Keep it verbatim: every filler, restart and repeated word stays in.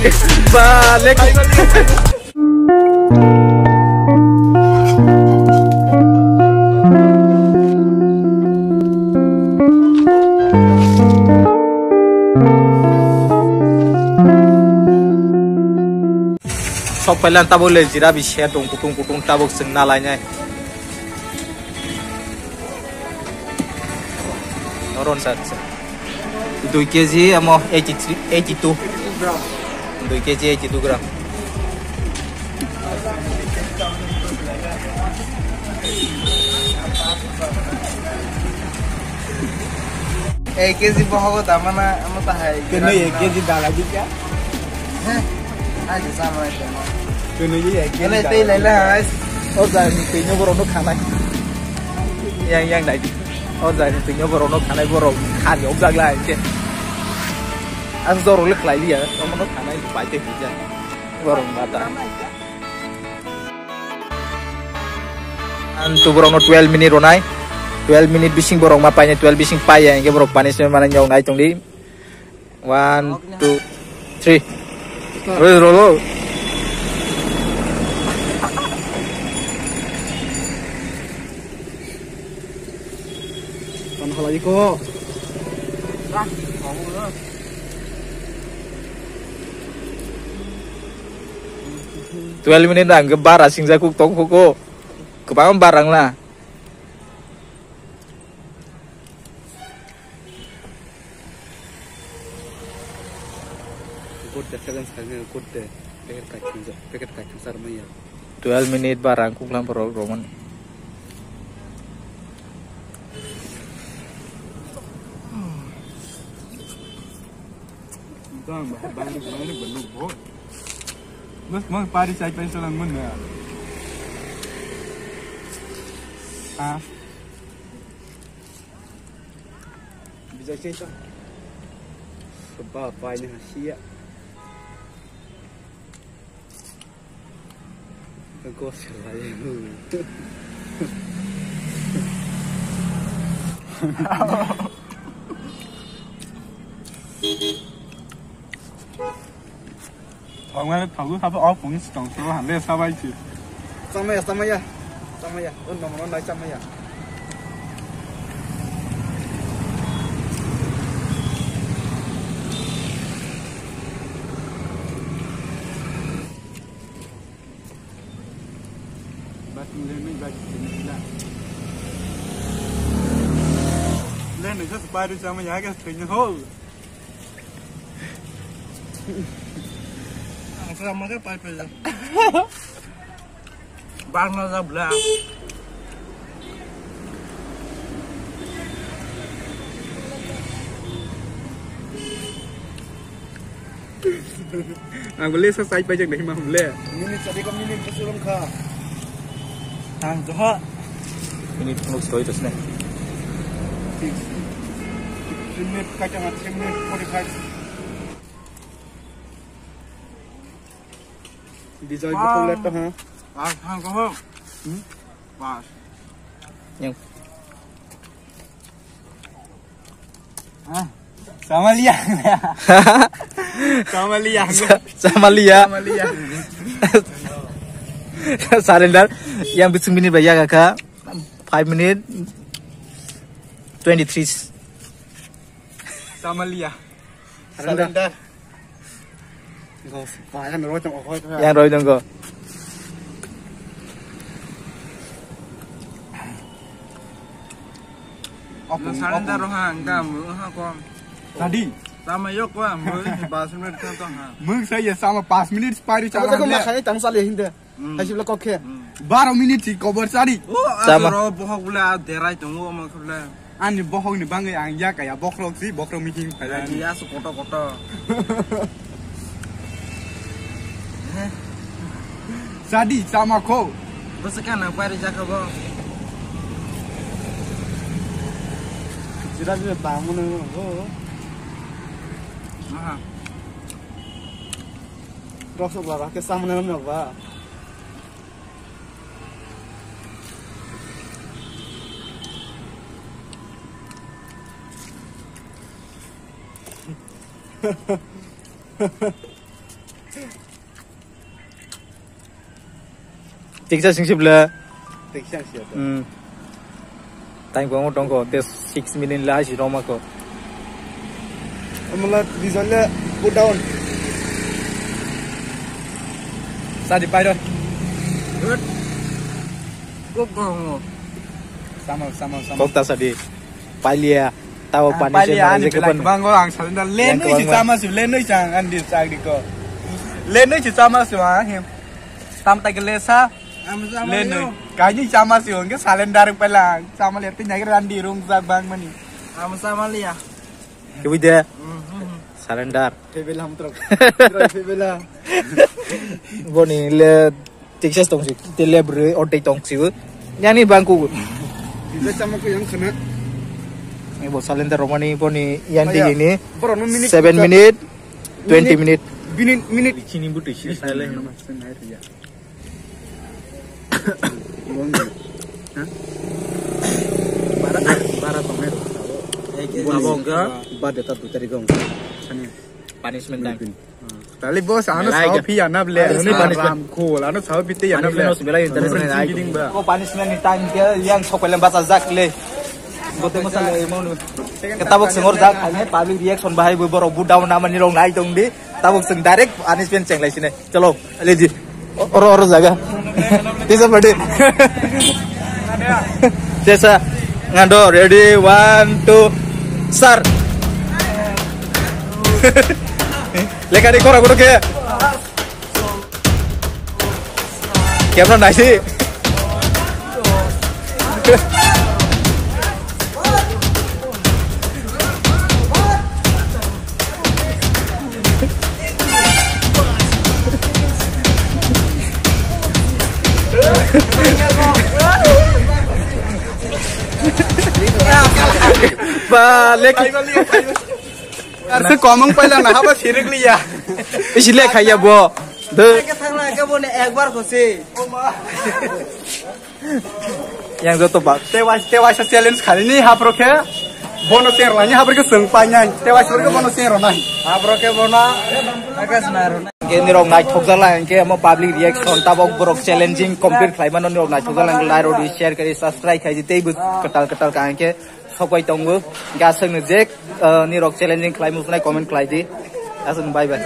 Ba, lek. Sok pailan tabuk le jira bi se tong kutung kutung tabuk chwng na lainai. Noron sa sa. Dui K G amo eighty three, eighty two. Dui K G eighty two gram. Ek K G bohogo damana amo tahai. Kene ek K G dala dikya. Heh, aja sama aja. Kene ye ek K G. Ele tei lele hai. O jai ni tei no borok no khanai. Yang yang dai. O jai ni tei no borok no khanai borok khani ok jaglai ke. Ang jorok le khlai liya. Omo no khanai pai te hija. Borok mata. Ang tu borok no twelve minute ronai. Twelve minute bising borok ma painai, twelve bising pai ya, hingke borok punishment mana nyok nai tong di. One, two, three. Woi, rolo. Tan halai ko. Twelve minute ang ke bara singjak kuk tong kuk ko. Kebang barang lah. Good the seven second, good the packet kaichung, packet kaichung sar maya. Twelve minute ba rang kuklang borok romani. Bang, bang, bang, bang, bang, boy. Mas, mas, pari sai pai salang mun ya. Ah. Bijak chai to. Ba pai ni hasia. Go se lai. Thangmani thago sabo o phone ni swkang swkang hande sabai se. Chamaya, chamaya. Chamaya. O nomo no nai chamaya. Bating le nai bating le nai la. Le nai sa spari chamaya ke thwini ho. Ang sama ke pai pai. Bang na jabla. Ang beli sa sai pai jak dai mam le. Minute sadi ko minute ko suram kha. Ang joha. Minute nuk stoi tos ne. Three minute kacang, three minute forty five. Bijak botol ekta ha. Pas, ha, ko ho. Hmm? Pas. Yang. Ah, sama liya. Sama liya. Sa-, sama liya. Sama liya. Surrender. Yang bising bini bayar ka. Five minute. Twenty three. Sama liya. Surrender. Surrender. Yang roi tong ko. Yang roi tong ko. Surrender roha ang kam, roha kom. Tadi. Sama yok wa, mui bas minute kan tong ha. Mui saya sama pas minute spari. Kamu sama tak dia. Makan ni tang sali hinde. Hmm. Hai sibla kok khe. Hmm. Baro minute si kobar sari. O, sama. Asoro bohok bole a derai tongo omo khe bole. Ani bohok ni bangwi ang ya kaya bokrok si, bokrok meeting phai. Ani asu koto koto. Sadi sama ko. Bwswk ka nang pari jakha bo. Jira jira bang mano go. Aha. Rosok baba ke samne no ba. Tiksa sing sibla. Tiksa sing sibla. Hmm. Time ko tongko, te six minute la si roma ko. Amala, this one le, put down. Sadi pairo. Good. Good, go, go. Sama, sama, sama. Kokta sadi. Pailia. Tao pani se paili mara ani je belak kepan. Banggo ang salenda lenoi si chama su, lenoi chang andi chagri ko. Lenoi si chama su ha he. Tam ta gele sa. Lenoi. Kaini chama su, hingke salenda rok pailang. Chama le tin nagir andi rung jak bang mani. Amo chama liya. Kibui de. Salenda. Febela hamtrok. Febela. Boni le Texas tong si, tele bro, o tei tong si. Yani bangku. Bisa sama ku yang kena. Ni bo salenda romani boni yang di ini. Bro, no minute. Seven minute, twenty minute. Minute, minute. Sini butuh sini silent. Bara, bara tomato. Abong ka? Ba deta tu tari gong. Punishment time. Tali boss, ano sao phi anap le. Ano sao phi te anap le. Punishment belai interesting. Ko punishment ni time ke yang sok pele basa jak le. Bote masa le mo. Ketabok sengor jak, public reaction bahai bo borok bu down namani rong nai tong di. Tabok seng direct punishment chenglai sine. Chalo, leji. Oro, oro jaga. Tisa padi. Tisa. Ngando, ready, one, two, sir. Lekari kora kudu ke. Camera naisi. Ba, lek. Arse komang paila na haba sirik liya. Isi lek khaiya bo. De. Ke thangla ke bo ne ekbar khose. Yang joto ba. Te wai, te wai sa challenge khali ni hapro khe. Bono cheng rani hapro khe seng pai nai. Te wai sa bono cheng rani. Hapro khe bono. Akas na rani. Ke ni rok nai thok jala ke mo public reaction tabok borok challenging complete khlai mano ni rok nai thok jala lai rok share kari subscribe khai di tei bu ketal ketal ka ke sok pai tongo. Ga seng ni jek, eh, ni rok challenging khlai mu nai comment khlai di. Asung bye bye.